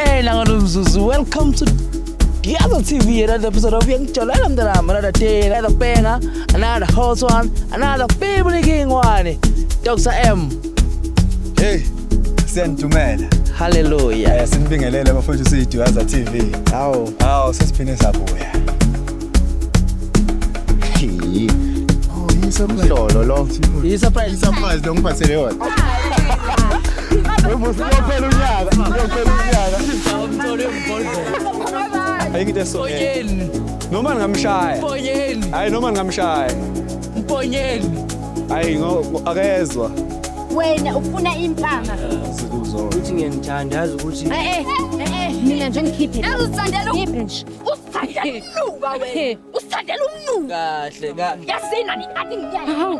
Hey, Nangalumzuzu, welcome to Duyaza TV, another episode of Uyangijwayela Mntanami, another day, another banger, another hot one, another family king one. Dr. M. Hey, siyanidumela. Hallelujah. Sinibingelele bafowethu siyiDuyaza TV. Hawu. Hawu, sesiphinde sabuya. Oh, yi-surprise. Lolo lo. Yi-surprise. I-surprise lo ngiphathele yona. Uyophela unyaka, uyophela unyaka. Ayikho into eso. Mponyeni. Noma ngingamshaya. Mponyeni. Hayi noma ngingamshaya. Mponyeni. Hayi ngo akezwa. Wena ufuna impama. Uthi ngiyangithanda yazi ukuthi Eh eh mina nje ngikhiphe. Uzithandela nje. Uzithandela umnuka wena. Uzithandela umnuka. Kahle ka. Yazini ani ngiyani.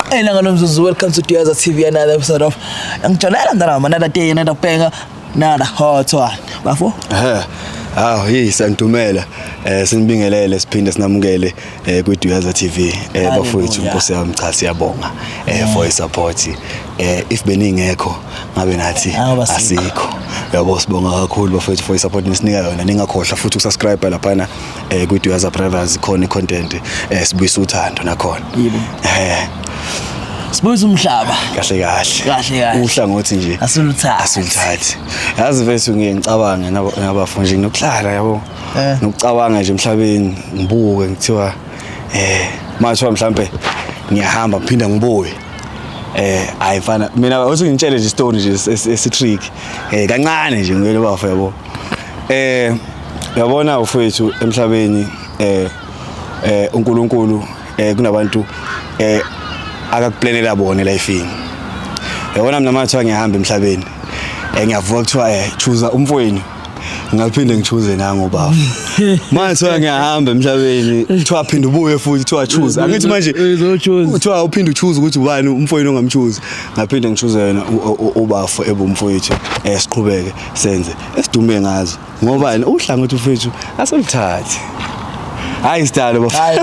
Hey, Nangalumzuzu, welcome to Duyaza TV, another episode of Uyangijwayela Mntanami, another day, another banger, another hot one. Bafo? Ehhe. Hawu, yi siyanidumela. Sinibingelele siphinde sinamukele kwiDuyaza TV. Bafowethu Nkosi yami, cha siyabonga for support. If beningekho ngabe nathi asikho. Yabo, sibonga kakhulu bafowethu for support nisinika yona. Ningakhohlwa futhi ukusubscribe laphana kwiDuyaza Brothers, khona icontent sibuyisa uthando nakhona. Yebo. Sibuyisa umhlaba. Kahle kahle. Kahle kahle. Uhlangothi nje Asiluthathi. Asiluthathi. Yazi mfethu ngiye ngicabange nabafo nje nokuhlala yabo. Nokucabanga nje emhlabeni ngibuke ngithiwa mathiwa mhlambe ngiyahamba ngiphinda ngibuye. Hayi mfana mina uthi ngitshele nje story nje esi trick. Kancane nje ngeke bafo yabo. Yabona ufethu emhlabeni uNkulunkulu kunabantu akakuplanela bona elifini. Yabona mina mathiwa ngiyahamba emhlabeni. Ngiyavuka kuthiwa choose umfowenu. Ngaphinde ngichoose nango baba. Manje ngiyahamba emhlabeni kuthiwa phinda ubuye futhi kuthiwa choose. Angithi manje uzochoose. Kuthiwa uphinde uchoose ukuthi ubani umfowenu ongamchoose. Ngaphinde ngichoose yena ubafo ebumfowethu. Siqhubeke senze esidume ngazo. Ngoba yena uhlangothi mfowethu asoluthathe. Hayi style bafo. Hayi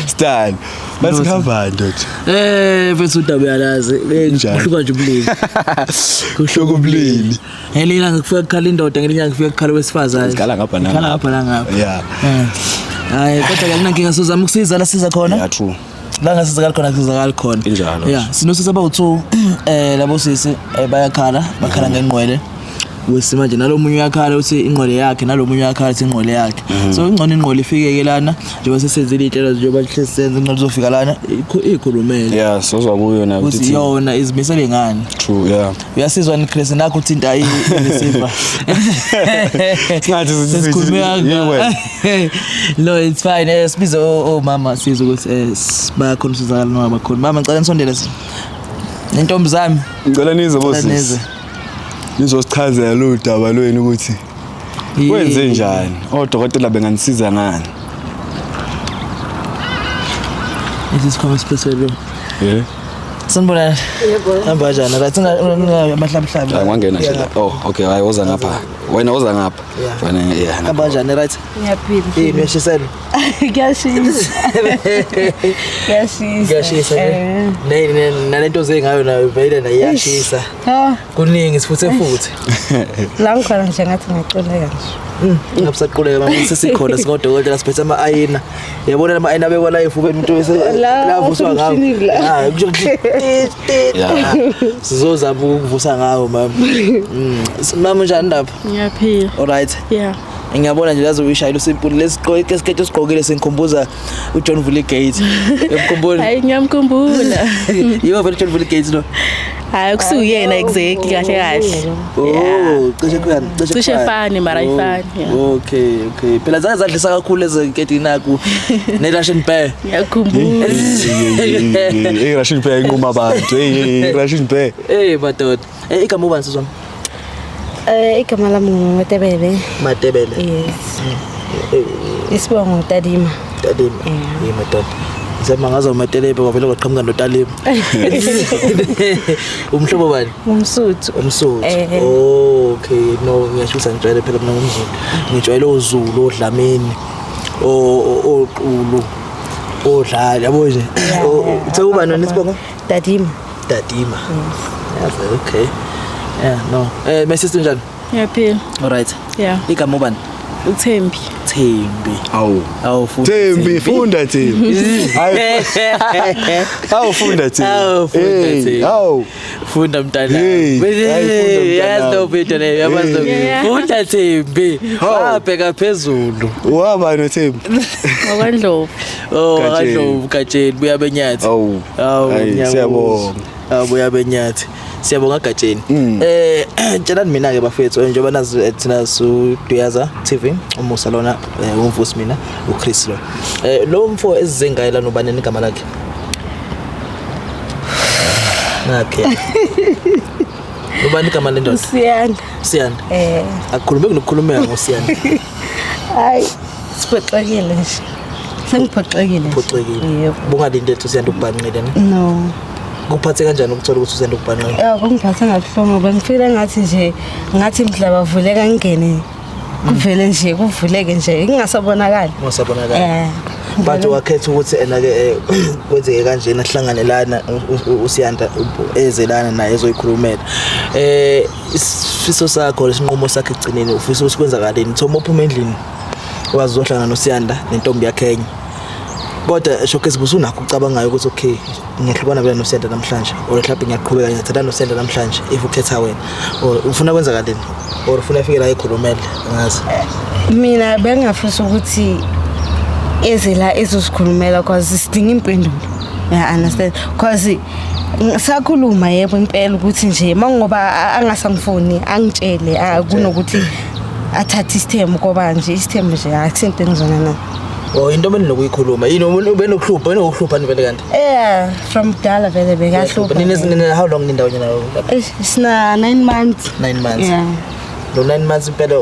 style. Bathi kuhamba ndoda. Mfethu udaba uyalazi. Njani? Kuhluka nje ubulili. Kuhluka ubulili. Ngelinye ilanga kufika kukhala indoda, ngelinye ilanga kufika kukhala owesifazane. Sikhala ngapha nangapha. Sikhala ngapha nangapha. Yeah. Hayi kodwa ke akunankinga, sizama ukusiza la siza khona. Yeah, true. La ngasizakali khona kusizakali khona. Injalo. Yeah, sinosisi abawu-2 labo sisi bayakhala, bakhala ngengqwele. Wesimanje nalomunye uyakhala uthi ingqwele yakhe, nalomunye uyakhala uthi ingqwele yakhe. So ingcono ingqwele ifike ke lana njengoba sesenzile iy'nhlelo njengoba sihlezi senza ingqwele izofika lana ikhulumele. Yeah, sozwa kuyo na ukuthi yona izimisele ngani. True, yeah. Uyasizwa ni Chris nakho uthinta i-receiver. Singathi Sesikhulume yini. No, it's fine. Sibize omama sizwe ukuthi bayakhona usizakala noma bakhona. Mama ngicela nisondele. Nentombi zami. Ngicela nize Ngicela bosisi. nize. Nizosichazela lo daba lwenu ukuthi kwenze njani. Odokotela benganisiza ngani? Lesi sikhwama esiphezulu. Yeah. Sanibonani. Yebo. Hamba kanjani? Right, singa amahlabuhlabu. Hayi wangena nje la. Oh, okay, hayi woza ngapha. Wena woza ngapha. Yeah. Wena yeah. Hamba kanjani, right? Ngiyaphila. Yini uyashiselwa? Kuyashisa. Kuyashisa. Kuyashisa ne. Ne nalento zengayo nayo vele nayo iyashisa. Ha, Kuningi sifuthe futhi. la ngikhona nje ngathi ngaquleka nje. Ngabusaquleka mama sesikhona singodokotela siphethe ama-ayina. Yabona lama ayina abekwa la efubeni umuntu bese La, lavuswa ngawo. asemshinini la. Ah, kusho ukuthi Yeah. sizozama ukuvusa ngawo mama. Mama unjani lapha? Ngiyaphila. All right. Yeah. Ngiyabona nje yazi uyishayela usimple lesigqoke isiketi osigqokile singikhumbuza uJohn Vuli Gates. Uyamkhumbula? Hayi ngiyamkhumbula. Yibo vele uJohn Vuli Gates lo. Hayi kusuyena exactly kahle kahle. Oh, cishe kuyani, Cishe efane, mara ayifani, yeah. Okay, okay. Phela zake zadlisa kakhulu lezi nketi naku ne Russian Bear. Ngiyakhumbula. Hey, Russian Bear inquma abantu. Hey, Russian Bear. Eh madoda. Igama ubani sizwami? Igama lami nguMatebele. Matebele. Yes. Isibongo Tadima. Talima. Yeah. Eh madoda. Ngisemangaza uMatelebe kwavele kwaqhamuka noTalima. Umhlobo bani? Umsuthu. Umsuthu. Eh. Oh, okay. No, ngiyashisa ngijwayele phela mina ngumZulu. Ngijwayele uZulu oDlamini. Oqulu. Odlala yabo nje. Uthe ubani wena isibongo? Tadima. Tadima. Yes. Okay. Yeah, no. My sister njani? Ngiyaphila. Alright. Yeah. Igama ubani? uThembi. Thembi. Awu. Awu funda. Thembi funda Thembi. Hayi. Awu funda Thembi. Awu, funda, Hey, Thembi. Awu. Funda mntana. Hey, hayi, funda mntanami. Yazi lo video leyo yabazi. Yeah. Funda Thembi. Hawu. Wabheka phezulu. Waba noThembi. Ngokwandlovu. Oh, Gatsheni. kaDlovu Gatsheni buya benyathi. Awu. Awu, Hayi, ngiyakuzwa. siyabonga. Awu buya benyathi. Siyabonga Gatsheni. Mm. Tshelani mina ke bafethu njengoba nazi thina su Duyaza TV umusa lona umvusi mina uChris lo. Lo mfo esizengaye lana ubani igama lakhe? Nakhe. Ubani igama lendoda? Siyanda. Siyanda. Eh, Akukhulumeki nokukhulumeka ngoSiyanda. hayi siphoxekile nje. Sengiphoxekile. nje. Phoxekile. Yebo. Bungalindele ukuthi uSiyanda ukubhanqile ne? No. Kuphathe kanjani ukuthola ukuthi uSiyanda ukubhanqile? Ya kungiphatha ngabuhlungu ngoba ngifile ngathi nje ngathi mhlaba vuleka ngingene. Kuvele nje kuvuleke nje ngingasabonakali. Ungasabonakala. Eh. But wakhetha ukuthi ena ke kwenzeke kanjena sihlangane lana uSiyanda eze lana naye ezoyikhulumela. Isifiso sakho lesinqumo sakhe egcineni ufisa ukuthi kwenzakaleni? Thoma uphuma endlini wazi uzohlangana noSiyanda nentombi yakhe enye. Kodwa showcase busunakho ucabangayo ukuthi okay ngiyahlukana vele noSiyanda namhlanje or mhlawumbe ngiyaqhubeka ngiyathatha noSiyanda namhlanje if ukhetha wena or ufuna kwenzakaleni or ufuna afike la ekhulumele angazi. Mina bengafisa ukuthi eze la ezosikhulumela cause sidinga impendulo. Yeah, understand. Cause sakhuluma yebo impela ukuthi nje mangoba angasangifuni angitshele kunokuthi athathe isithembu ngoba nje isithembu nje akusinto engizona na. Oh into beninokuyikhuluma yini benokuhlupha benokuhlupha vele kanti. From kudala vele bekahlupha. Nine how long nindawonye nawo? Sina 9 months. 9 months. Yeah. Lo 9 months impela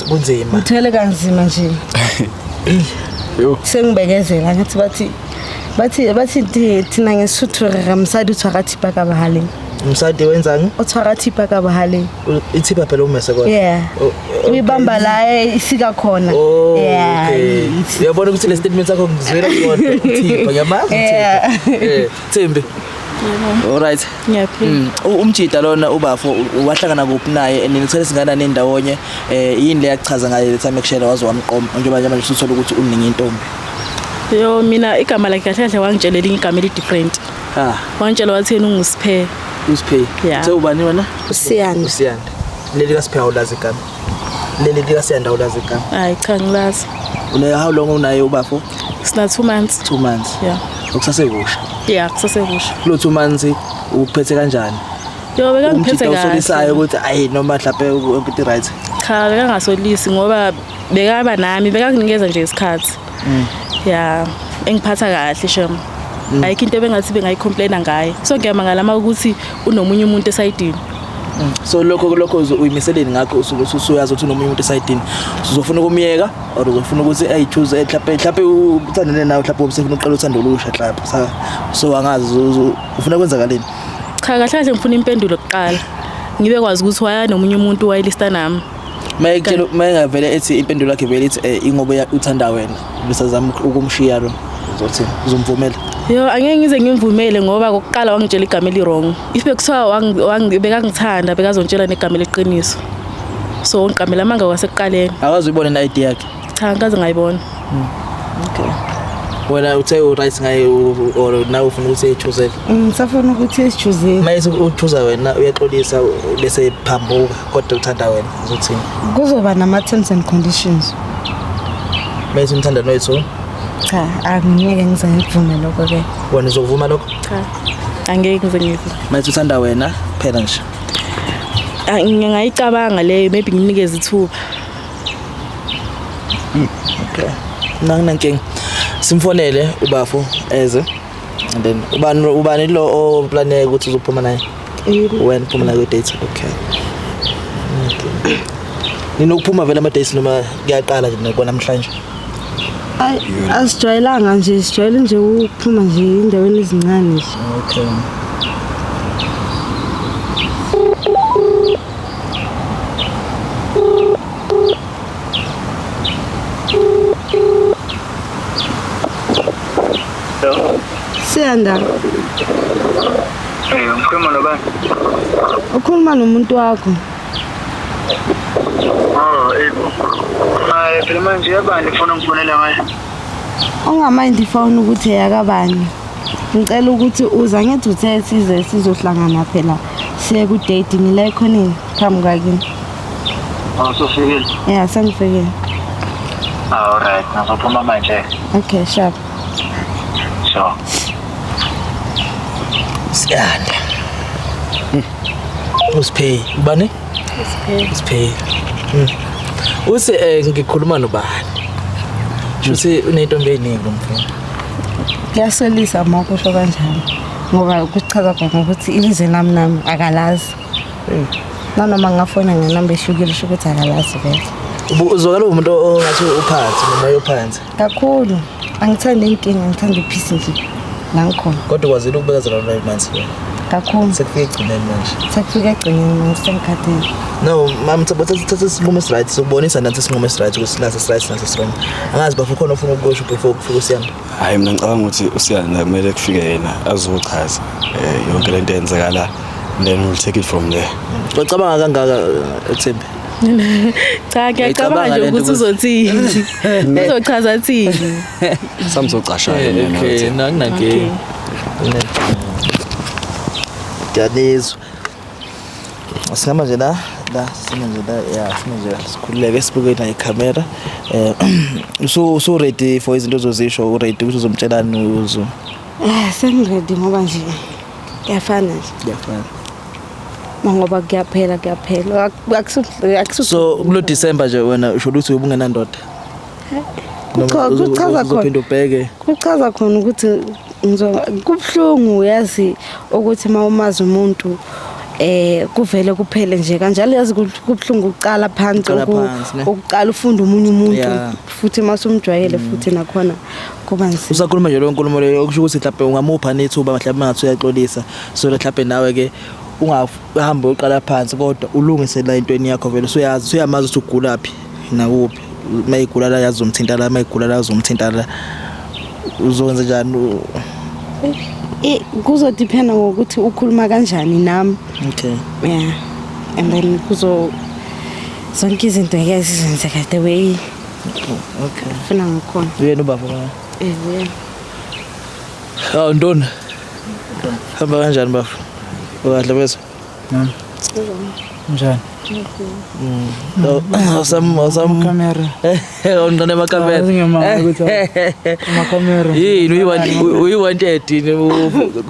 kunzima. Ngithwele kanzima nje. Yo. Sengibekezela ngathi bathi thina ngesuthu re mosadi o tshwara thipa ka bohaleng. Mosadi wenzani? O tshwara thipa ka bohaleng. Ithipa phela umese kodwa. Yeah. Uyibamba la isika khona. Oh, Yeah. okay. Uyabona ukuthi le statement sakho ngizwela kodwa uthipha ngiyamazi uthipha. Thembi. Alright. Ngiyaphila. Umjida lona ubafo wahlangana kuphi naye and nithole singana nendawonye yini le yachaza ngaye le time ekushela waze wamqoma njengoba manje usuthola ukuthi uningi intombi. Yo mina igama lakhe kahle kahle wangitshela elinye igama eli different. Ah, Wangitshela wathi yena ungusiphe. usiphe. Yeah. Uthe ubani wena? Usiyanda. Usiyanda. Leli kaSiphe awulazi igama. Leli likaSiyanda awulazi igama. Hayi cha ngilazi. Une how long unaye ubafo? Sina 2 months. 2 months. Yeah. Okusasekusha. Yeah, kusasekusha. Kulo 2 months uphethe kanjani? Yo bekangiphethe Umjida usolisayo kahle. ukuthi ayi noma mhlawumbe ukuthi right. Cha bekangasolisi ngoba bekaba nami bekakunikeza nje isikhathi. Yeah, engiphatha kahle shem. Ayikho into ebengathi bengayicomplaina ngaye. So ngiyamangala ukuthi unomunye umuntu esayidini. So lokho uyimiseleni ngakho usuyazi ukuthi unomunye umuntu esayidini. Uzofuna ukumyeka or uzofuna ukuthi ayichoose mhlawumbe uthandane nawe mhlawumbe ubusefuna uqala uthando olusha mhlawumbe. So angazi ufuna kwenzakaleni. Cha kahle kahle ngifuna impendulo kuqala. Ngibe kwazi ukuthi waya nomunye umuntu wayelista nami. Mayekutshela mayengavele ethi impendulo yakhe vele ithi ingoba uthanda wena bese azama ukumshiya lo uzothi uzomvumela. Yo angeke ngize ngimvumele ngoba kokuqala wangitshela igama eli wrong. If bekuthiwa bekangithanda bekazontshela negama leqiniso. So ngiqamela amanga kwasekuqaleni. Akazi uyibone na ID yakhe. Cha ngikaze ngayibona. Okay. Wena uthe u right ngaye or nawe ufuna ukuthi echoose. Ngisafuna ukuthi esichoose. Maye uchoose wena uyaxolisa bese phambuka kodwa uthanda wena uzothini? Kuzoba nama terms and conditions. Maye umthanda noyithu. Cha, angeke ngize ngikuvume lokho ke. Wena uzovuma lokho? Cha. Angeke ngize ngivume. Maye uthanda wena phela nje. Ngingayicabanga leyo maybe ngimnikeze ithuba. Okay. Nanginankinga. Simfonele ubafo eze and then ubani lo oplane ukuthi uzophuma naye? Wena uphuma naye date. Okay. Okay. Ninokuphuma vele ama dates noma kuyaqala nje namhlanje? Ay, asijwayelanga nje, sijwayele nje ukuphuma nje endaweni ezincane nje. Okay. Siyanda. Ngikhuluma nobani? Ukhuluma nomuntu wakho. Hawu Ebo. Hayi phela manje yabani ufuna ngifonela ngayo? Ungamind ifoni ukuthi eyakabani. Ngicela ukuthi uza ngithi uthe size sizohlangana phela siye ku date ngila ekhoneni phambi kwakini. Awusufikile? Yeah, sengifikile. Alright, ngizophuma manje. Okay, sharp. Sure. Siyanda. Usiphe, ubani? Usiphe. Usiphe. Uthi ngikhuluma nobani? Shuthi unentombi eziningi lo mfana. Kuyasolisa uma kusho kanjalo ngoba kuchaza khona ukuthi ilizwe lami nami akalazi. Nanoma ngingafona ngenamba ehlukile sho ukuthi akalazi vele. Uzwakala umuntu ongathi uphansi noma uyophansi. Kakhulu. Angithandi inkinga, ngithanda ipeace nje. La ngikhona. Kodwa ukwazile ukubekezela lo 9 months. Kakhulu. Sekufike egcineni manje. Sekufike egcineni manje sengikhathele. No, mama thatha isinqumo esiright sokubonisa nathi isinqumo esiright ukuthi nasi siright nasi wrong. Angazi bafo khona ufuna ukusho before kufika uSiyanda. Hayi mina ngicabanga ukuthi uSiyanda kumele kufike yena azochaza yonke lento eyenzekala, then we'll take it from there. Ucabanga kangaka Thembi? Cha, ngiyacabanga nje ukuthi uzothini. Uzochaza thini. Samzocasha yena. Okay, nakunankinga. Ngiyanizwa. Singama nje la, sima nje la, ya sima nje la, sikhululeke sibuke nayo ikhamera. Usu ready for izinto ozozisho, ready ukuthi uzomtshelani uzo? Sengiready ngoba nje kuyafana nje. Kuyafana. Ngoba kuyaphela kuyaphela. Akusu So kulo December nje wena usho ukuthi ubungenandoda. Kuchaza khona. Kuchaza khona ukuthi kubuhlungu uyazi ukuthi mawumazi umuntu kuvele kuphele nje kanjalo, yazi kubuhlungu ukuqala phansi ukuqala ufunda umunye umuntu futhi masumjwayele futhi nakhona kuba nzima. Usakhuluma nje lo nkulumo leyo okusho ukuthi mhlawumbe ungamupha nethuba mhlawumbe ngathi uyaxolisa so mhlawumbe nawe ke ungahamba uqala phansi kodwa ulungise la entweni yakho vele usuyazi usuyamazi ukuthi ugulaphi nakuphi, mayigula la yazi uzomthinta la, mayigula la uzomthinta la, uzokwenza njani? Kuzodependa ngokuthi ukhuluma kanjani nami. Okay. Yeah. And then kuzo zonke izinto ngeke zizenzeka the way. Okay. Funa ngikhona. Uyena ubaba la. Uyena. Hawu Ntoni. Hamba kanjani bafo? Ukahle bese? Njani? Awusam kamera. Ungqane amakamera. Amakamera. Yini uyi-wanted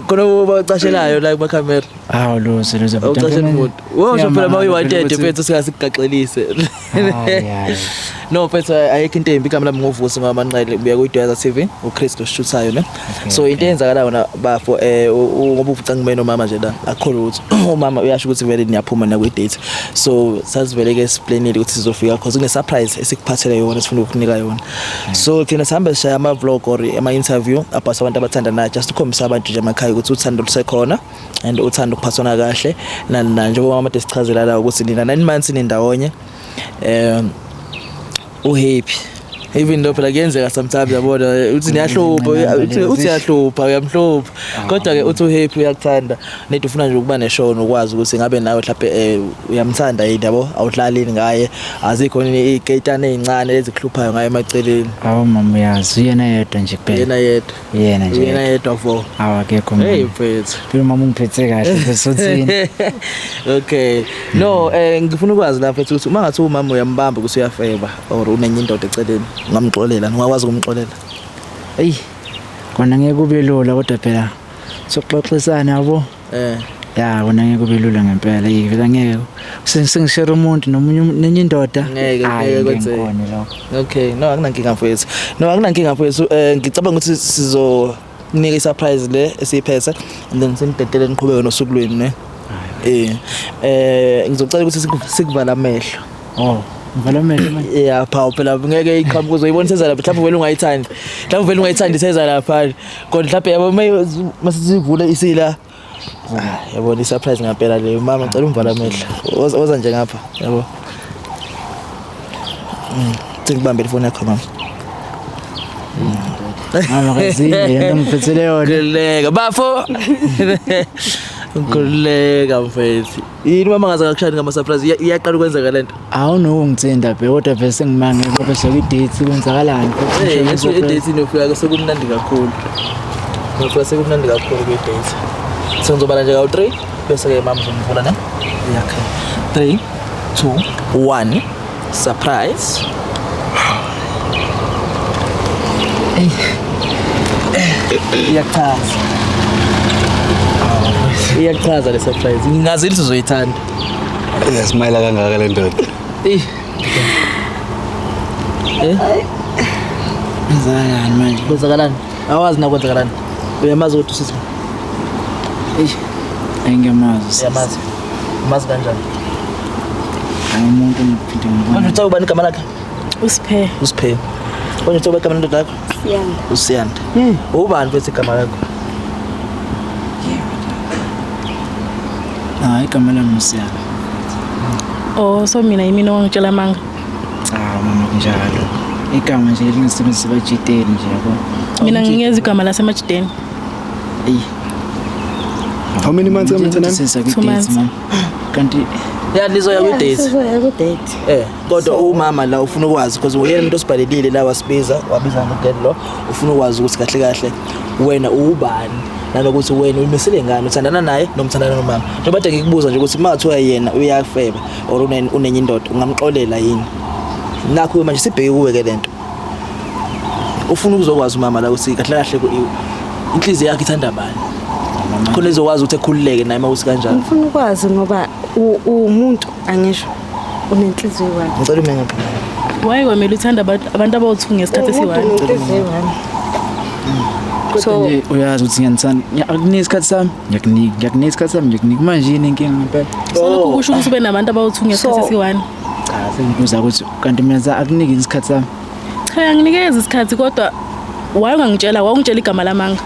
khona bacashelayo la kumakamera. Hawu lose lose. Awucashela umuntu. Wosho phela uma uyi-wanted mfethu singasikugaxelise. No mfethu ayikho into embi, igama lami nguVusi Manqele, ubuya kuyiDuyaza TV, uChris loshuthayo ne. So into eyenzakala wona bafo ngoba uvuca ngimene nomama nje la akukho lutho. Umama uyasho ukuthi vele niyaphuma na kwi-date. So sasivele ke siplanile ukuthi sizofika cause kune surprise esikuphathele yona sifuna ukukunika yona. So thina sihambe sishaya ama vlog or ama interview about abantu abathandanayo just ukukhombisa abantu nje emakhaya ukuthi uthando lusekhona and uthando ukuphathana kahle nani njengoba mama sichazela la ukuthi nina 9 months nindawonye. Uhappy even though phela kuyenzeka sometimes yabona uthi niyahlupha, uthi uyahlupha uyamhlupha, kodwa ke uthi uhappy uyakuthanda nedi ufuna nje ukuba neshono ukwazi ukuthi ngabe nawe mhlawumbe uyamthanda yini yabo, awudlalini ngaye, azikho iziketane ezincane ezikuhluphayo ngaye emaceleni. Hawu mama uyazi uyena yedwa nje kuphela. Yena yedwa. Yena nje. Yena yedwa vo. Hawu akekho. Hey mfethu. Phela mama ungiphethe kahle mfethu. Okay. No ngifuna ukwazi la mfethu ukuthi uma ngathi umama uyambamba ukuthi uyafeba or unenye indoda eceleni ungamxolela, ungakwazi ukumxolela? Hey. Kona ngeke kube lula kodwa phela sokuxoxisana yabo. Ya kona ngeke kube lula ngempela. Hey vele ngeke sengishare umuntu nomunye nenye indoda. Ngeke kwenzeke lokho. Okay, no akunankinga mfethu. No akunankinga mfethu. Ngicabanga ukuthi sizo kunika i-surprise le esiyiphethe and then sinidedele niqhubeke nosuku lwenu ne. Ngizocela ukuthi sikuvala amehlo. Oh, ngivala amehlo manje. Yeah, phawu phela ngeke iqhamuke uzoyibona seza lapha, mhlawumbe vele ungayithandi. Mhlawumbe vele ungayithandi seza lapha. Kodwa mhlawumbe yabo masivule isila. Yabona i-surprise ngempela le. Mama ngicela umvala amehlo. Woza nje ngapha, yabo. Ngikubambele ifoni yakho mama. Mama kazini, into ngiphethele yona. Kuleka bafo. Ngikhululeka mfethu. Yini mama ngaze ngakushaya ngama surprise iyaqala ukwenzeka lento. Awunokungithinta bhe kodwa bhe sengimange ngoba sekuyi-date kwenzakalani futhi Hey, ngisho ngisho i-date inofika sekumnandi kakhulu. Ngifika sekumnandi kakhulu kwi-date. So ngizobala nje kawu-3 bese ke mama uzomvula ne? Yakhe. 3 2 1 surprise. Iyachaza. Iyachaza le surprise. Ngingazile ukuthi uzoyithanda. Iyasmayila kangaka le ndoda. Eh. Eh? Kwenzakalani manje? Kwenzakalani? Awazi na kwenzakalani. Uyamazi ukuthi usisi. Eish. Angiyamazi. Uyamazi. Umazi kanjani? Hayi umuntu ngiphinde Manje ngibone. uthiwa ubani igama lakhe? Usiphe. Usiphe. Manje uthiwa igama lendoda yakho? Siyanda. Usiyanda. Ubani mfethu igama lakho? Hayi igama lami uSiyanda. Oh, so mina yimina owangitshela amanga. Cha mama kunjalo. Igama nje elingisebenzisa bajiteni nje yabo. Mina ngingeza igama lasemajideni. Eyi. How many months am I Sisa Two kwi-date months. mama. Kanti Ya nizoya kwi-date. Sizoya ku-date. Eh, kodwa umama la ufuna ukwazi because uyena umuntu osibhalelile la wasibiza, wabiza ngogirl lo, ufuna ukwazi ukuthi kahle kahle wena uwubani nanokuthi wena uyimisele ngani uthandana naye noma uthandana nomama. Njengoba kade ngikubuza nje ukuthi uma kuthiwa yena uyafeba or unenye indoda ungamxolela yini? Nakho manje sibheke kuwe ke lento. Ufuna ukuzokwazi umama la ukuthi kahle kahle inhliziyo yakhe ithanda bani. Khona ezokwazi ukuthi ekhululeke naye uma kuthi kanjalo. Ngifuna ukwazi ngoba uwumuntu angisho unenhliziyo yakhe. Ngicela ume ngapha. Why kwamele uthanda abantu abawu-two ngesikhathi Umuntu esiyi-one? unenhliziyo yakhe. kodwa nje uyazi ukuthi ngiyanithanda. Akunika isikhathi sami, ngiyakunika. Ngiyakunika isikhathi sami, ngiyakunika. Manje yini inkinga ngempela? So lokhu kusho ukuthi ube nabantu abawu-two ngesikhathi So- esiyi-one. Cha sengibuza ukuthi kanti mina akuniki isikhathi sami. Cha, anginikezi isikhathi kodwa why ungangitshela, wawungitshela igama lamanga.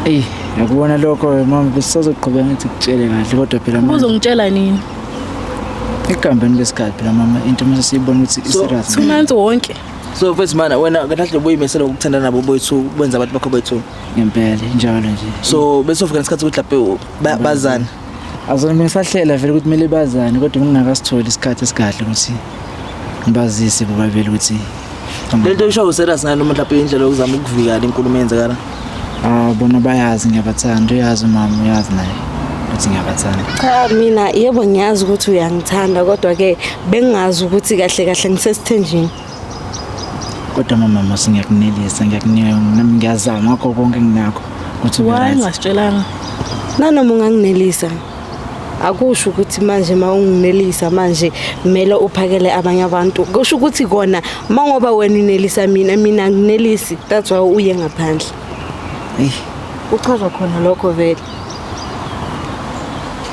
Eyi, yakubona lokho mama besisazoqhubeka ngithi kutshele kahle kodwa phela manje Ubuzongitshela nini? ekuhambeni kwesikhathi phela mama into mase siyibona ukuthi i-serious. 2 months wonke. So mfethu mana wena kahle kahle ubuyimisele ngokuthandana nabo boyi-two wenza abantu bakho boyi-two. Ngempela injalo nje. So besofika nesikhathi ukuthi lapho bazane. Azona mina ngisahlela vele ukuthi kumele bazane kodwa ngingakasitholi isikhathi esikahle ukuthi ngibazise bobabili ukuthi Le nto isho userious ngayo noma mhlawumbe indlela yokuzama ukuvikela inkulumo eyenzekala. Ah bona bayazi ngiyabathanda uyazi umama uyazi naye ukuthi ngiyabathanda. Cha mina yebo ngiyazi ukuthi uyangithanda kodwa ke bengingazi ukuthi kahle kahle ngisesithenjini. Kodwa mama mase ngiyakunelisa ngiyakunika nami ngiyazama ngakho konke enginakho ukuthi ube Why right. ungasitshelanga? Nanoma unganginelisa akusho ukuthi manje ma unginelisa manje kumele uphakele abanye abantu. Kusho ukuthi kona mangoba wena unelisa mina mina anginelisi that's why uye ngaphandle. Eyi Uchaza khona lokho vele.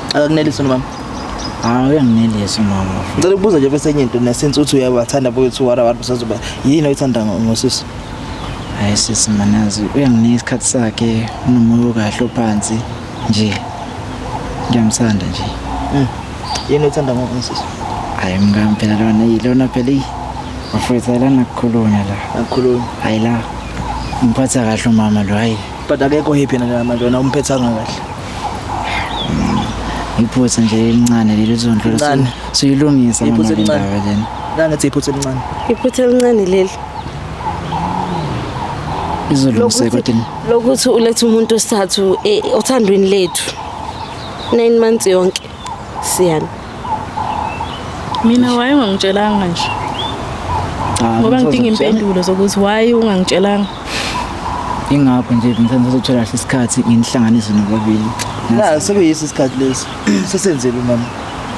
Akakunelisi nomama. ah uyanginelisa umama. Ngicela ukubuza nje bese enye into nesense uthi uyabathanda boyi-two wara wara basazoba yini oyithanda ngosisi? Hayi sisi manazi uyanginika isikhathi sakhe unomoya okahle ophansi nje. Ngiyamthanda nje. Yini oyithanda ngosisi? Hayi mngami phela lona yilona phela eyi. Bafowethu lana kukhulunywa la. Akukhulumi. Hayi la. Ngiphatha kahle umama lo hayi. But akekho happy yena manje wena umphethanga kahle. Iphutha nje elincane leli lizondlula. Lincane. Siyilungisa mama Iphutha le elincane. ndaba lena. La ngathi iphutha elincane. Iphutha elincane leli. Izolungiseka kodwa Lokuthi ulethe umuntu wesithathu othandweni lethu. 9 months yonke siyana. Mina why ungangitshelanga nje? cha. Ngoba ngidinga impendulo zokuthi why ungangitshelanga. Ingakho nje ngithanda sizothola kahle isikhathi nginihlanganise nobabili. Na sekuyisi isikhathi lesi. Sesenzile umama.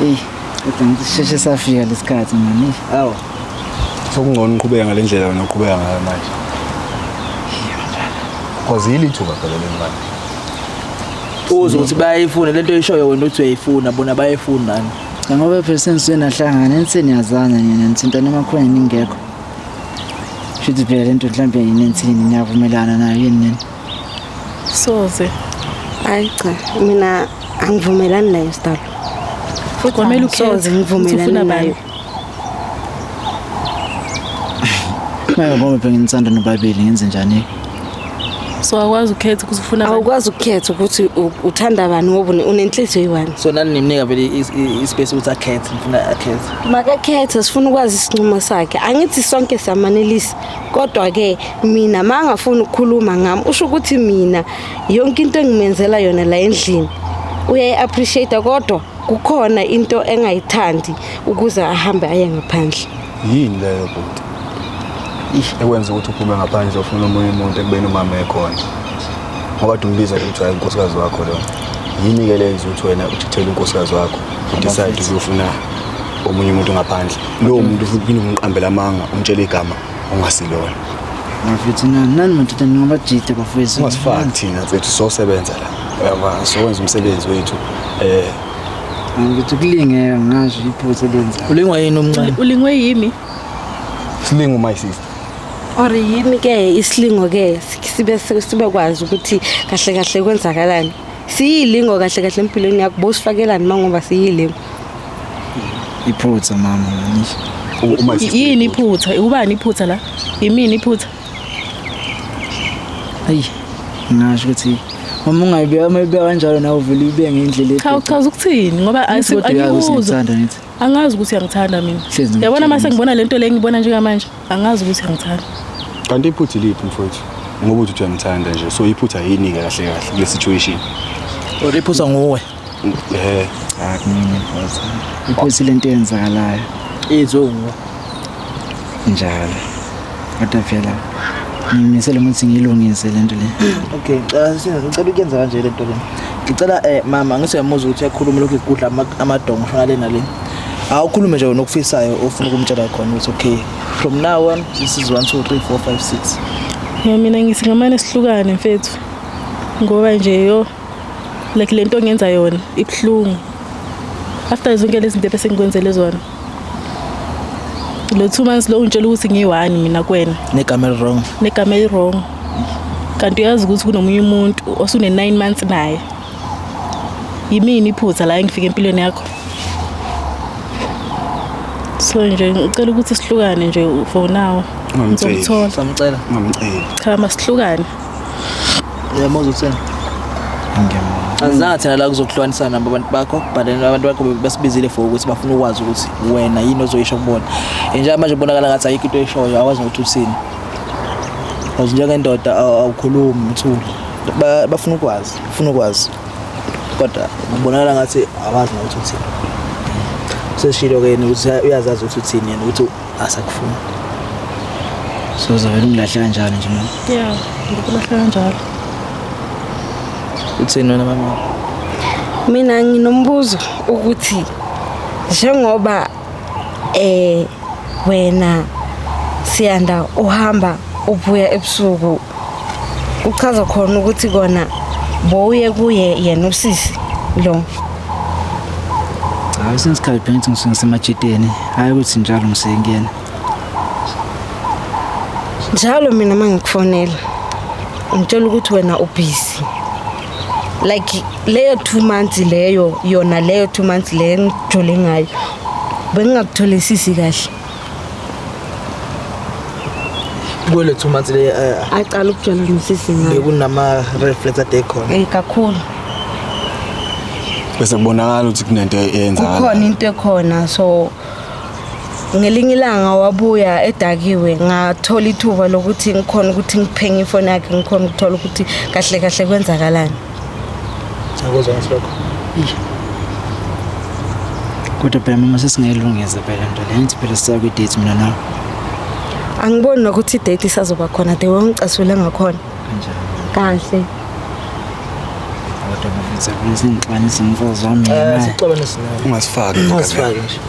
Eyi kodwa ngithi sisheshe safika lesikhathi mani. Awu. Sokungcono uqhubeka ngale ndlela wena uqhubeka ngayo manje. Because yili ithuba phela leli manje. Uzwe ukuthi bayayifuna lento oyishoyo wena uthi uyayifuna bona bayayifuna nani. Ngoba phela senisuke nahlangana niseniyazana nina nithintana emakhoneni ningekho. Shuthi phela lento mhlawumbe yini enithini niyavumelana nayo yini nini. Soze. Hayi cha mina angivumelani nayo sidalo. Futhi Kwamele ukhethe angisoze ukuthi ngivumelane ufuna bani. nayo. Manje ngoba phela nginithanda nobabili ngenze njani? So So awukwazi ukukhetha ukuthi ufuna bani. Awukwazi ukukhetha ukuthi uthanda bani ngoba unenhliziyo eyi-one. So nani nimnika vele i-space ukuthi akhethe, ngifuna akhethe. Makakhethe, sifuna ukwazi isinqumo sakhe. Angithi sonke siyamanelisa, kodwa-ke mina ma angafuni ukukhuluma ngami usho ukuthi mina yonke into engimenzela yona la endlini uyayi-appreciate, kodwa kukhona into engayithandi ukuze ahambe aye ngaphandle. Yini leyo bhuti ekwenza ukuthi uphume ngaphandle ufuna omunye umuntu ekubeni umama ekhona? Ngoba kade umbiza nje ukuthi hayi unkosikazi wakho lo. Yini-ke le yenza ukuthi wena uthithele unkosikazi wakho udecide ukuyofuna omunye umuntu ngaphandle? Lowo muntu futhi uphinde umqambele amanga, umtshele igama ongasilona. Bafethu nani madoda ningabajida bafethu. Ungasifaki thina mfethu, sosebenza la. Uyabona, sowenza umsebenzi wethu. Ngithi kulingeka ngasho iphutha lenza. Ulingwa yini umncane? Ulingwe yimi? Silingo my sister. Or yimi ke isilingo ke sibe sibekwazi ukuthi kahle kahle kwenzakalani. Siyilingo kahle kahle empilweni yakho, bosifakelani mangoba siyilingo. Iphutha mama ngisho. My sister. Yini iphutha? Ubani iphutha la? Yimini iphutha? Ayi ngasho ukuthi uma ungayibeka uma ibeka kanjalo nawe uvele uyibeke ngendlela Cha, uchaza ukuthini ngoba angikuzwa. Ngithi Angazi ukuthi uyangithanda mina. Hlezi Yabona mase ngikutshela. ngibona lento le ngibona njengamanje, angazi ukuthi uyangithanda. Kanti iphutha iliphi mfowethu? Ngoba uthi uyamthanda nje. So iphutha yini ke kahle kahle kule situation? Or iphutha nguwe? Cha, kumina iphutha. Iphutha lento eyenzakalayo. Izwe nguwe. Njalo. Kodwa phela ngimisele ukuthi ngiyilungise lento le. Okay, ngicela ukuyenza kanje lento le. Ngicela mama ngithi uyamuzwa ukuthi uyakhuluma lokhu ikudla amadongo shona le nale. Awukhulume nje nokufisayo ofuna ukumtshela khona ukuthi okay, from now on this is 1 2 3 4 5 6. No, mina ngithi ngamane sihlukane mfethu. Ngoba nje yo like lento ngenza yona ibhlungu. After zonke lezi zinto bese ngikwenzele zona. Lo 2 months lo ungitshela ukuthi ngiyi-1 mina kuwena. Negama wrong. Negama wrong. Kanti uyazi ukuthi kunomunye umuntu osune 9 months naye. Yimini iphutha la engifike empilweni yakho. So nje ngicela ukuthi sihlukane nje for now. Ngizomthola. Samcela. Ngamcela. Cha, masihlukane. Uyamuzwa uthini? Ngiyamuzwa. Azange thina la kuzokuhlukanisana nabo abantu bakho, but then abantu bakho basibizile for ukuthi bafuna ukwazi ukuthi wena yini ozoyisho kubona. Njengoba manje kubonakala ngathi ayikho into oyishoyo, awazi nokuthi uthini. Because njengendoda awukhulumi uthule. Bafuna ukwazi, bafuna ukwazi. Kodwa kubonakala ngathi awazi nokuthi uthini. Sesishilo ke yena ukuthi uyazazi ukuthi uthini yena ukuthi asakufuni. So uzovela ungilahle kanjalo nje mama? Yeah, ngikulahla kanjalo. Uthini wena mama? Mina nginombuzo ukuthi njengoba wena Siyanda uhamba ubuya ebusuku, kuchaza khona ukuthi kona bowuye kuye yena usisi lo. Cha, kwesinye isikhathi phela ngithi ngisuke ngisemajiteni, hhayi ukuthi njalo ngisuke ngiyena. Njalo mina uma ngikufonela ngitshela ukuthi wena ubusy. Like leyo 2 months leyo, yona leyo 2 months leyo engijole ngayo bengingakutholisisi kahle. Kule 2 months le aqala ukujola nosisi ngayo. Bekunama red flags ade khona. Kakhulu. Bese kubonakala ukuthi kunento eyenzakala. Kukhona into ekhona, so ngelinye ilanga wabuya edakiwe, ngathola ithuba lokuthi ngikhona ukuthi ngiphenye ifoni yakhe, ngikhona ukuthola ukuthi kahle kahle kwenzakalani. Akuzwa ngesilokho. Kodwa phela mama sesingayilungisa phela into le, ngithi phela siya kwi-date mina nawe. Angiboni nokuthi i-date isazoba khona, the way ngicasule ngakhona. Kanjani? Kahle. Kodwa bafethu akufuni singixabanise nomfazi wami mina. Sixabane sinaye. Ungasifaki. Ungasifaki nje.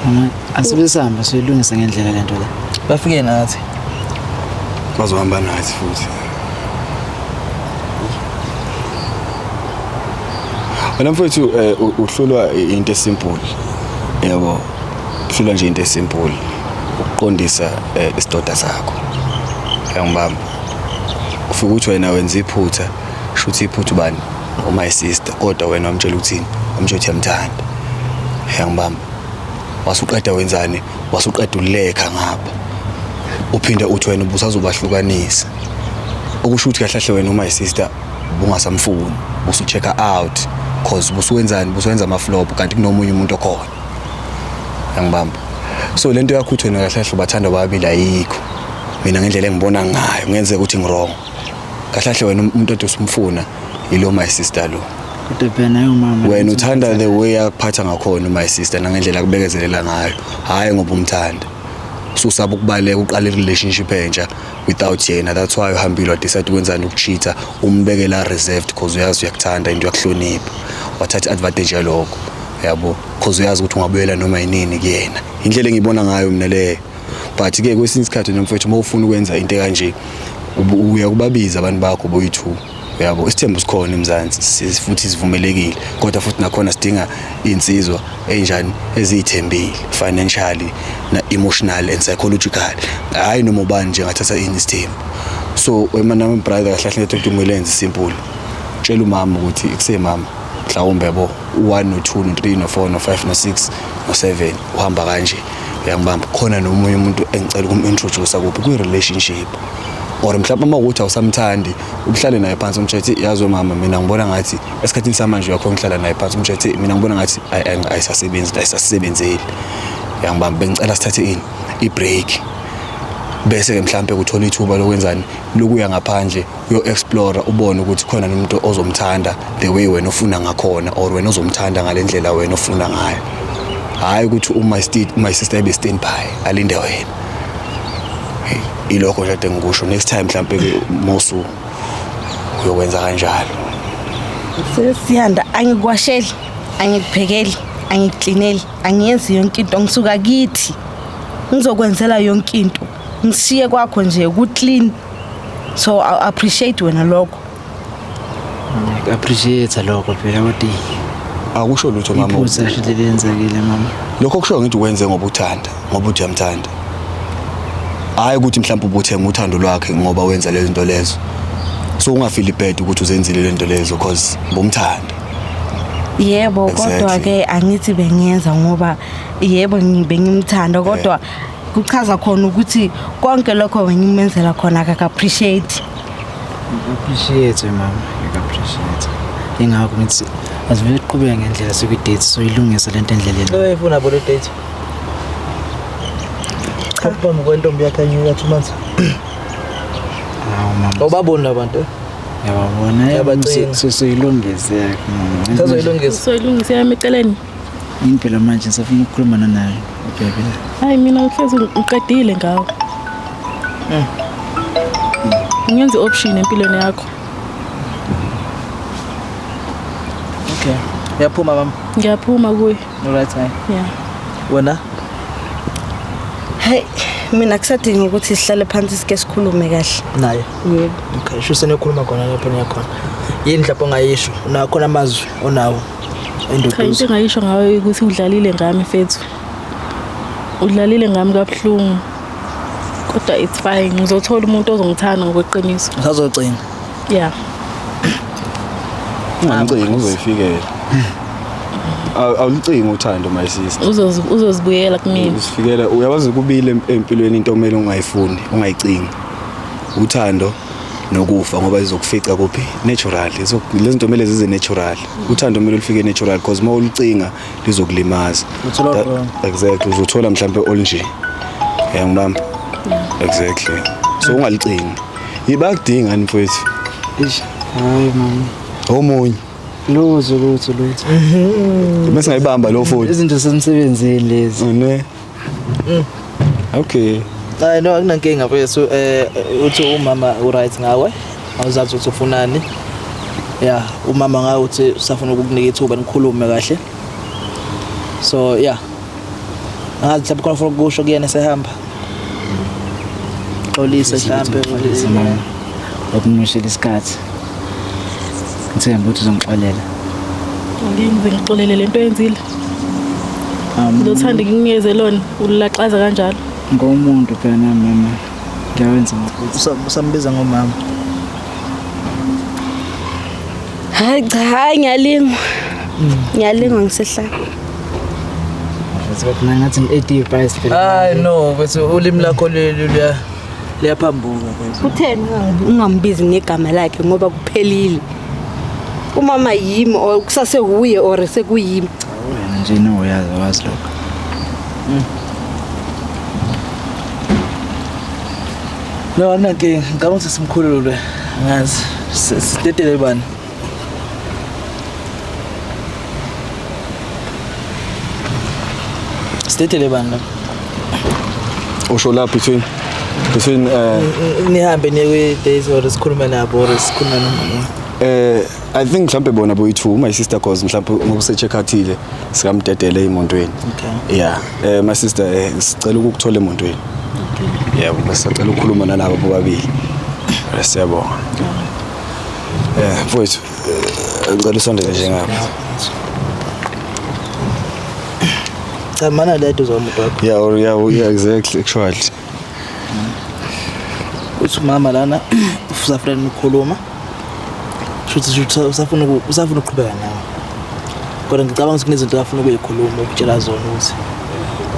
Mama, asibe sihamba siyilungise ngendlela lento le. Bafike nathi. Bazohamba nathi futhi. Wena mfowethu uhlulwa into esimple. Yebo. Uhlulwa nje into esimple. Ukuqondisa isidoda sakho. Uyangibamba. Ufika ukuthi wena wenza iphutha, shuthi iphutha ubani? My sister, kodwa wena wamtshela ukuthini? Wamtshela ukuthi uyamthanda. Uyangibamba. Wasuqeda wenzani? Wasuqeda ulekha ngapha. Uphinde uthi wena ubusazobahlukanisa. Okusho ukuthi kahle kahle wena my sister bungasamfuni, usu check out cause busuwenzani, busuwenza ama flop kanti kunomunye umuntu okhona. Yangibamba. So lento yakho uthi wena kahle kahle ubathanda babili ayikho. Mina ngendlela engibona ngayo ngenzeka ukuthi ngiwrong. Kahle kahle wena umuntu othi usumfuna yilo my sister lo. Kodwa phela naye umama Wena uthanda the way akuphatha ngakhona my sister nangendlela akubekezelela ngayo, hhayi ngoba umthanda. Ususaba ukubaleka uqale i-relationship entsha without yena. That's why uhambile wadecide ukwenzani, ukucheata, umbekela reserved cause uyazi uyakuthanda into uyakuhlonipha. Wathatha i-advantage yalokho, yabo, cause uyazi ukuthi ungabuyela noma yinini kuyena. Indlela engiyibona ngayo mina leyo. But ke kwesinye isikhathi nomfowethu uma ufuna ukwenza into kanje uya kubabiza abantu bakho boyi-two, yabo. Isithembu sikhona eMzansi futhi sivumelekile, kodwa futhi nakhona sidinga iy'nsizwa ey'njani eziy'thembile financially na emotional and psychological, hhayi noma ubani nje angathatha ini isithembu. So wena nami brother, kahle kahle into kumele yenze simple, tshela umama ukuthi kusemama mhlawumbe, yabo, u-1 no-2 no-3 no-4 no-5 no-6 no-7 uhamba kanje, uyangibamba, khona nomunye umuntu engicela ukum-introduce kuphi kwi-relationship, or mhlawumbe uma ukuthi awusamthandi ubuhlale naye phansi umtshele ukuthi yazi mama, mina ngibona ngathi esikhathini samanje uyakhona ukuhlala naye phansi umtshele ukuthi mina ngibona ngathi ayisasebenzi, ayisasebenzeli, uyangibamba, bengicela sithathe ini, i-break, bese-ke mhlampe kuthola ithuba lokwenzani, lokuya ngaphandle uyo-explore, ubone ukuthi khona nomuntu ozomthanda the way wena ofuna ngakhona, or wena ozomthanda ngale ndlela wena ofuna ngayo, hhayi ukuthi uma my sister ebe stand by alinde wena. Hey, ilokho nje ade ngikusho. Next time mhlampe-ke mosu uyokwenza kanjalo. Siyanda, angikuwasheli, angikuphekeli, angikuklineli, angiyenzi yonke into. Ngisuka kithi ngizokwenzela yonke into, ngishiye kwakho nje ku-clean, so I appreciate wena lokho. Ngiya-appreciate lokho phela, kodwa Akusho lutho mama. Iphutha nje lelenzekile mama. Lokho kusho ngithi wenze ngoba uthanda, ngoba uthi uyamthanda, hhayi ukuthi mhlawumbe ubuthenga uthando lwakhe ngoba wenza lezi zinto lezo. So ungafeel bad ukuthi uzenzile le nto lezo cause bomthanda. Yebo. Kodwa-ke angithi bengiyenza ngoba yebo bengimthanda, kodwa kuchaza khona ukuthi konke lokho bengimenzela khona akaka-appreciate. Appreciate mama, ngiya-appreciate. Ingakho ngithi asivele siqhubeke ngendlela sikwi-date, soyilungisa lento endleleni. Uyayifuna bo le date? Cha, phambi kwentombi yakhe anyuka 2 months. Hawu mama. Awubaboni labantu, eh? Ngiyababona. Uyabacinga. Soyilungisa mama. Sazoyilungisa. Soyilungisa yami eceleni. Yini phela manje ngisafuna ukukhuluma nanaye ubhebe la. Hayi, mina uhlezi ngiqedile ngawo. Ngenza i-option empilweni yakho. Okay, uyaphuma mama? Ngiyaphuma kuye. Alright, hayi. Yeah. Wena? Hayi, mina kusadinga ukuthi sihlale phansi sike sikhulume kahle. Naye? Yebo. Okay, sho seniyokhuluma khona lapho niyakhona. Yini mhlawumbe ongayisho, unakhona amazwi onawo? Cha, into Enduduzo. engayisho ngayo ukuthi udlalile ngami mfethu. Udlalile ngami kabuhlungu. Kodwa it's fine. Ngizothola umuntu ozongithanda ngokweqiniso. Usazocinga? Yeah. Ungamcingi, uzoyifikela. Awulicingi uthando my sister. Uzozibuyela kumina. Usifikela, uyawazi kubile empilweni into okumele ungayifuni, ungayicingi. Uthando nokufa, ngoba izokufica kuphi? Natural. Lezi zinto kumele zize natural. Uthando kumele lufike natural because uma ulucinga lizokulimaza. Uthola wrong. Exactly, uzothola mhlambe olunje. Uyangibamba? Exactly. So ungalicingi. Yibakudinga ni mfowethu. Eish, hayi mama. Omunye. Lutho, lutho, lutho. Bese ngayibamba lo phone. Izinto zasemsebenzini lezi. Ne. Okay. Hayi no, akunankinga mfethu. Uthi umama uright ngawe, awuzazi ukuthi ufunani. Yeah, umama ngawe uthi usafuna ukukunika ithuba nikhulume kahle. So yeah. Angazi mhlawumbe khona ufuna ukusho kuyena esehamba. Xolise mhlambe. Xolise mama. Wakumoshela isikhathi. Ngithemba ukuthi uzongixolela. Angeke ngize ngixolele lento oyenzile. Ngizothanda ngikunikeze lona ulaxaza kanjalo. Ngomuntu phela nami mama. Ngiyawenza ngokuthi. Usambiza ngomama. Hayi cha, hayi, ngiyalingwa, ngiyalingwa, ngisehlala. Futhi ngathi ngi-8 ibhayisi phela. Hayi no, bese ulimi lakho luya Liyaphambuka mfethu. Kutheni ungambizi ngegama lakhe ngoba kuphelile. Umama yimi or kusase wuye or sekuyimi. Wena nje no uyazi wazi lokho. No, anginankinga. Ngicabanga ukuthi simkhulule. Angazi. Sidedele bani? Sidedele bani lapha? Usho la between Nihambe niye kwi-days or sikhulume nabo or sikhulume nomama. I think mhlambe bona boyi-two, my sister, cause mhlambe ngoba use-check-outhile sikamdedele emontweni. Okay. Yeah, my sister, sicela ukukuthola emontweni. Okay. Yebo, besicela ukukhuluma nalabo bobabili. Siyabonga. Mfowethu, ngicela usondele nje ngapha. Cha, mana la eduze komuntu wakho. Yeah, or yeah, exactly, actually. Uthi umama lana usafuna ukukhuluma. Shuthi usafuna ukuqhubeka nawe. Kodwa ngicabanga ukuthi kunezinto afuna ukuyikhuluma, ukutshela zona ukuthi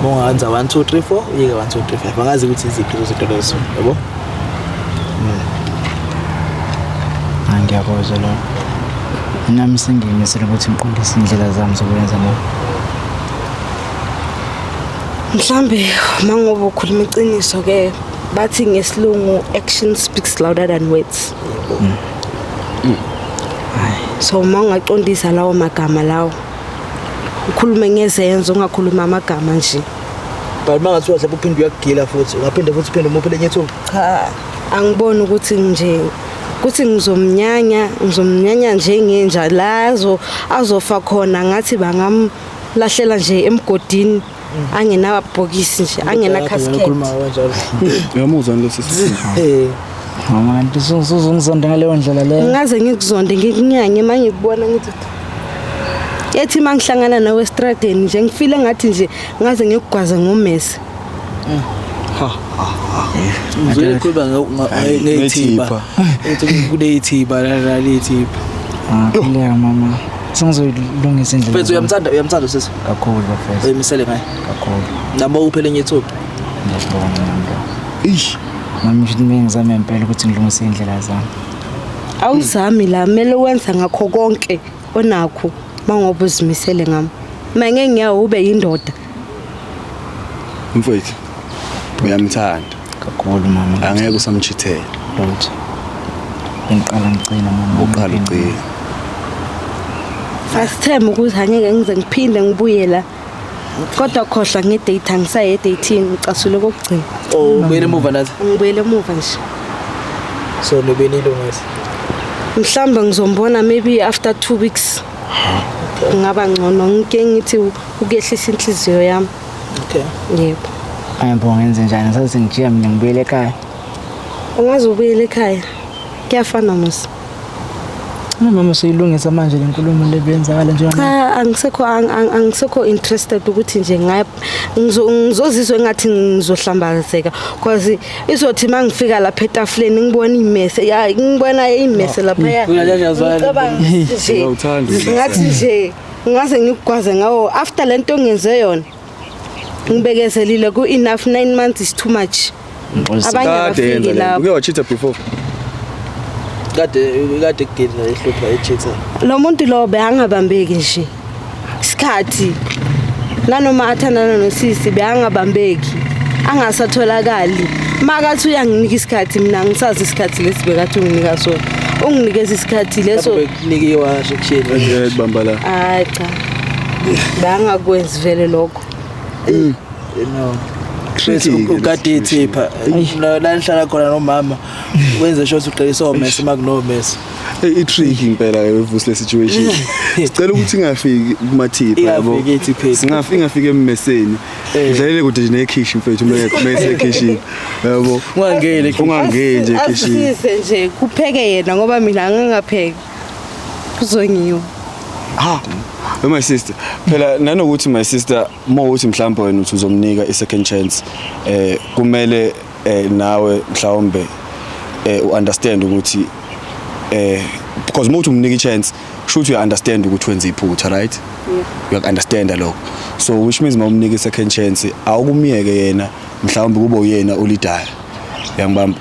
uma ungawenza 1 2 3 4, uyeke 1 2 3 5. Angazi ukuthi iziphi lezo zinto lezo, yabo? Hayi, ngiyakuzwa lokho. Nami sengiyimisele ukuthi ngiqondise indlela zami zokwenza lokho. Mhlambe mangoba ukhuluma iqiniso ke, bathi ngesilungu action speaks louder than words. So uma ungaqondisa lawo magama lawo, ukhulume ngezenzo, ungakhuluma amagama nje. But uma ngathiwa mhlawumbe uphinde uyakugila futhi, ungaphinde futhi uphinde umuphe lenye ithuba? Cha, angiboni ukuthi nje kuthi ngizomnyanya, ngizomnyanya njengenja la azofa khona, ngathi bangamlahlela nje emgodini angenabhokisi nje, angena casket. Ukhuluma kanjalo. Uyamuzwa lo sisi? Eh. Mama, kanti usuzongizonda ngaleyo ndlela leyo? Ngaze ngikuzonde, ngikunyanye uma ngikubona, ngithi ethi uma ngihlangana nawe estradeni nje ngifile ngathi nje ngaze ngikugwaze ngomese. Uzoyikhuluma ngeyithipha. Uthi kuneyithipha la, leyithipha. Ah, khululeka mama. Sengizoyilungisa indlela. Mfethu, uyamthanda, uyamthanda usisi? Kakhulu, bafethu. Uyimisele ngaye? Kakhulu. Noma uphele enye ithuba? Ngiyabonga nami lokho. Ish. Nami ngisho ukuthi ngizame impela ukuthi ngilungise indlela zami. Awuzami la, kumele wenza ngakho konke onakho mangoba uzimisele ngami. Uma ngeke ngiyawo ube yindoda. Mfowethu, uyamthanda? Kakhulu, mama. Angeke usamchithela? Lutho. Bengiqala ngicina, mama. Uqala ugcina. Asithembe ukuthi angeke ngize ngiphinde ngibuye la. Kodwa khohlwa nge-date, angisaye e-dating, ngicasule kokugcina. Oh, ubuyele emuva nathi? Ngibuyele emuva nje. So nobe nilungise. Mhlawumbe ngizombona maybe after 2 weeks. Kungaba ngcono, ngike ngithi ukuyehlisa inhliziyo yami. Okay. Yebo. Angibonga, ngenze njani? Ngisathi ngijika mina ngibuyele ekhaya. Ungaze ubuyele ekhaya. Kuyafana mos. Mama, seyilungisa manje le nkulumo le beyenzakala njengoba. Cha, angisekho interested ukuthi nje ngizozizwa engathi ngizohlambazeka, because izothi mangifika lapha etafuleni ngibona imese, ya, ngibona imese lapha. Uyajajazwana. Ngicabanga nje Uyawuthanda umese. ngathi nje ngaze ngikugwaze ngawo after lento ngenze yona. Ngibekezelile ku enough, 9 months is too much. Abanye Kade yenza abafiki le. lapho. Uke wachitha before? Kade kugila ehlupha echitha. Lo muntu lo behangabambeki nje isikhathi, nanoma athandana nosisi behangabambeki, angasatholakali. Makathi uyanginika isikhathi, mina ngisazi isikhathi lesi bekathi unginika sona, unginikeza isikhathi leso. Bekunike iwashi kushini. Bamba la. Hayi cha, bangakwenzi vele lokho. No. Tricky ke le Ukade ithipha. La nihlala khona nomama wenze sure ukuthi uqelisa omese uma kunomese. I-tricky impela evusi le situation. Sicela ukuthi ingafiki kumathipha. Ingafiki ethipheni. Singafiki, ingafiki emmeseni. Dlalele kude nje nekhishi, mfethu, mese ekhishini. Yabo. Ungangeni ekhishini. Ungangeni nje ekhishini. Asisize nje kupheke yena ngoba mina angingapheki, kuzonyiwa. Ha. We my sister. Phela nanokuthi my sister, mawuthi mhlawumbe wena uthi uzomnika i second chance, kumele nawe mhlawumbe u-understand ukuthi because mawuthi umnika i-chance, kusho uya understand ukuthi wenza iphutha, right? Yeah. Uya understand lokho. So which means mawumnika i second chance, awukumiyeke yena mhlawumbe kube uyena olidayo. Uyangibamba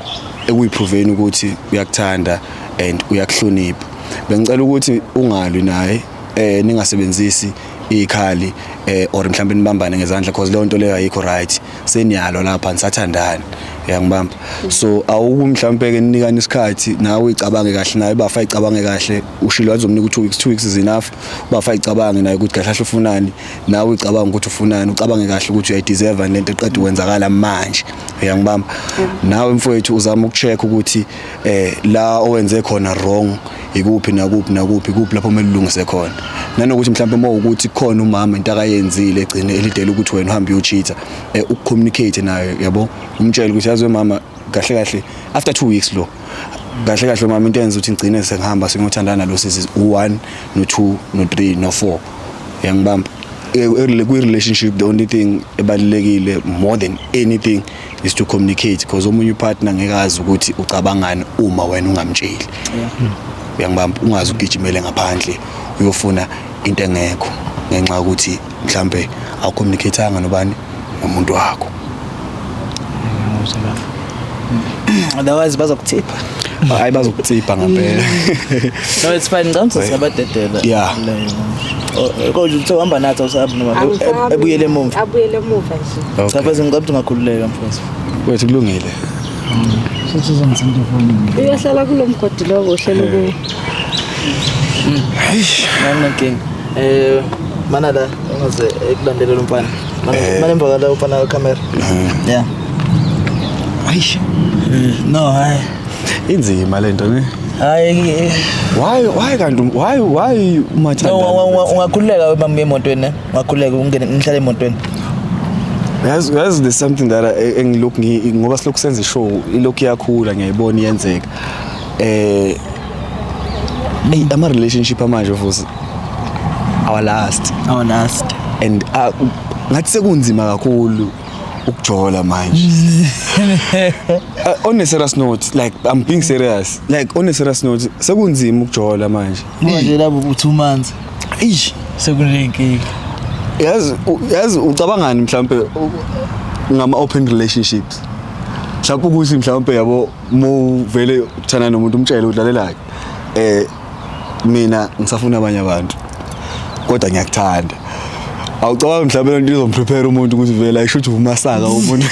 ekuyiproveni ukuthi uyakuthanda and uyakuhlonipha. Bengicela ukuthi ungalwi naye, ningasebenzisi ikhali or mhlawumbe nibambane ngezandla, because leyo nto leyo ayikho right. Seniyalo lapha, nisathandani, uyangibamba. So awuku mhlawumbe ke ninikana isikhathi, nawe uyicabange kahle, naye bafa icabange kahle. Ushilo azomnika u2 weeks, 2 weeks is enough. Bafa icabange naye ukuthi kahle kahle ufunani, nawe ucabanga ukuthi ufunani, ucabange kahle ukuthi uyayideserve lento eqeda ukwenzakala manje, uyangibamba. Nawe mfowethu uzama ukucheck ukuthi la owenze khona wrong ikuphi, nakuphi, nakuphi, kuphi lapho kumele ulungise khona, nanokuthi mhlawumbe uma ukuthi khona umama into akayenzile egcine elidela ukuthi wena uhambe uyocheata, ukucommunicate naye, yabo, umtshele ukuthi yazi mama, kahle kahle after 2 weeks lo, kahle kahle mama, into yenza ukuthi ngigcine sengihamba sengiyothandana lo sisi u1 no2 no3 no4, uyangibamba. Kwi-relationship the only thing ebalulekile more than anything is to communicate, because omunye upartner ngeke azi ukuthi ucabangani uma wena ungamtsheli, uyangibamba. Ungazi ugijimele ngaphandle uyofuna into engekho ngenxa yokuthi mhlambe awucommunicatanga nobani, nomuntu wakho. Otherwise bazokuthipha. Hayi, bazokutsipha ngempela. No, it's fine, ngicabanga singabadedela. Kodwa uthi uhamba nathi, awusahambi noma ebuyele emuva? Abuyele emuva nje. Cha mfethu, ngicabanga ukuthi ungakhululeka mfethu. Wethu, kulungile. Futhi uzongithinta efonini. Uyohlala kulo mgodi lo uhlele kuwo. Nami nenkinga. Mana la ungaze ekulandelela umfana. Mana, mana emva kwala umfana wecamera. Yeah. Ayish. No, hayi. Inzima lento ne. Hayi. Why kanti why No, umathanda? Ungakhululeka bambe emotweni ne. Ungakhululeka ungene nihlale emotweni. Yazi there's something that engilokhu ngoba silokhu senza ishow, ilokhu iyakhula, ngiyayibona iyenzeka. Hey, ama relationship amanje futhi our last Our last. And ngathi sekunzima kakhulu ukujola manje. On a serious note, like I'm being serious, like on a serious note, sekunzima ukujola manje. Manje lapho u2 months Eish. Sekunenkinga. Yazi ucabangani mhlambe ngama open relationships, mhlawumbe ukuthi mhlawumbe yabo mo vele uthanda nomuntu, umtshele udlalelake, mina ngisafuna abanye abantu kodwa ngiyakuthanda. Awucabanga mhlawumbe lento izomprepare umuntu ukuthi vele ayisho ukuthi umasaka umuntu,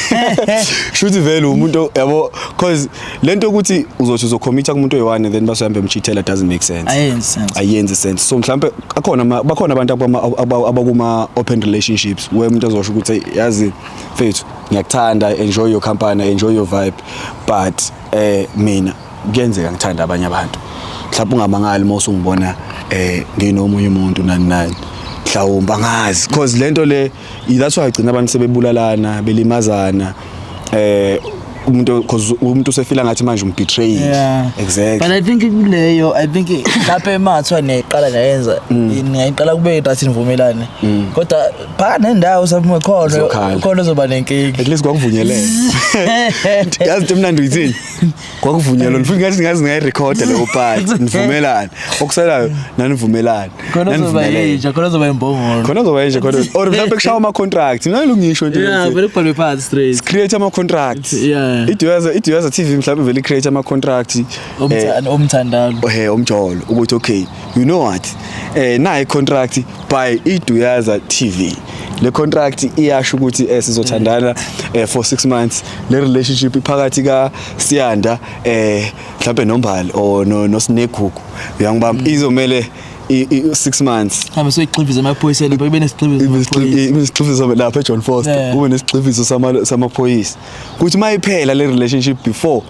shuthi vele umuntu, yabo, cause lento ukuthi uzothi uzocommit kumuntu oyi-one and then basohambe emcheatela doesn't make sense. Ayenzi sense. Ayenzi sense. So mhlambe akhona bakhona abantu abakuma open relationships where umuntu azosho ukuthi, "Hey, yazi mfethu, ngiyakuthanda, enjoy your company, enjoy your vibe, but mina kuyenzeka ngithanda abanye abantu. Mhlawumbe ungamangali uma usungibona nginomunye umuntu nani nani." Mhlawumbe angazi, because lento le, that's why igcina abantu sebebulalana, belimazana, umuntu, because umuntu usefila ngathi manje umbetray. Exactly. But I think kuleyo, I think lapha emathwa niyayiqala, niyayenza, niyayiqala kube right, nivumelane. Kodwa phakathi nendawo saphuma khona Uzokhala. khona uzoba nenkinga. At least kwakuvunyelene. Yazi into emnandi uyithini? Kwakuvunyelwa futhi ngathi ngazi ngayirekhoda leyo part, nivumelane, okusalayo nanivumelane. Khona uzoba Nanivumelene. yinja, khona uzoba imbongolo. Khona uzoba yinja khona, or mhlawumbe kushawa ama-contract, mina ngisho into Yeah, vele kubhalwe phansi straight. Create ama-contract. IDuyaza TV mhlawumbe vele create ama-contract Omthandalo. Omjolo ukuthi okay, you know what, nayi contract by iDuyaza TV. Le contract iyasho ukuthi sizothandana for 6 months. Le relationship iphakathi ka Siyanda mhlawumbe noMbali or no noSinegugu, uyangibamba, izomele 6 months. Hambe soyixhifiza emaphoyiseni, ibe nesixhifizo samaphoyisa. Ibe nesixhifizo lapha eJohn Foster. Kube nesixhifizo samaphoyisa kuthi mayiphela le relationship before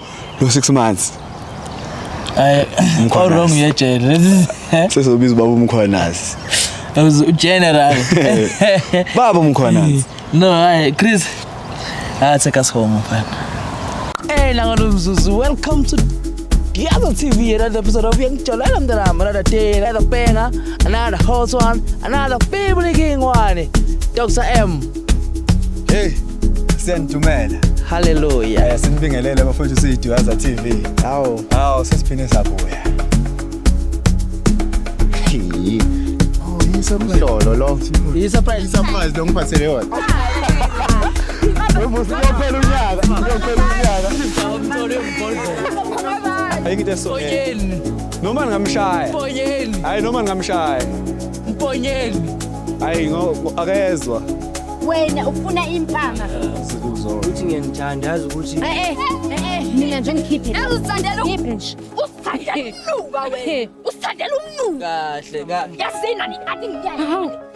lo 6 months, Hayi, Mkhwanazi. all wrong, uyejele. Sesobiza ubaba uMkhwanazi. General. Baba uMkhwanazi. No, hayi, Chris. Ah, take us home, mfana. Hey, nangalo mzuzu, welcome to Duyaza TV, another episode of Yangijolela Mntanami, another day, another banger, another hot one, another family king one. Dr. M. Hey, siyanidumela. Hallelujah. Sinibingelele bafowethu, siyiDuyaza TV. Hawu. Hawu, sesiphinde sabuya. Umhlolo lo. I-surprise. Surprise lo ngiphathele yona. Musi uyophela unyaka, uyophela unyaka. Ayikho into eso. Mponyeni. Noma ningamshaya. Mponyeni. Hayi noma ningamshaya. Mponyeni. Hayi akezwa. Wena ufuna impama. Uthi ngiyangithanda yazi ukuthi Eh eh mina nje ngikhiphe. Uzithandela nje. Usithandela umnuka wena. Usithandela umnuka. Kahle kahle. Yazini ani ngiyaya.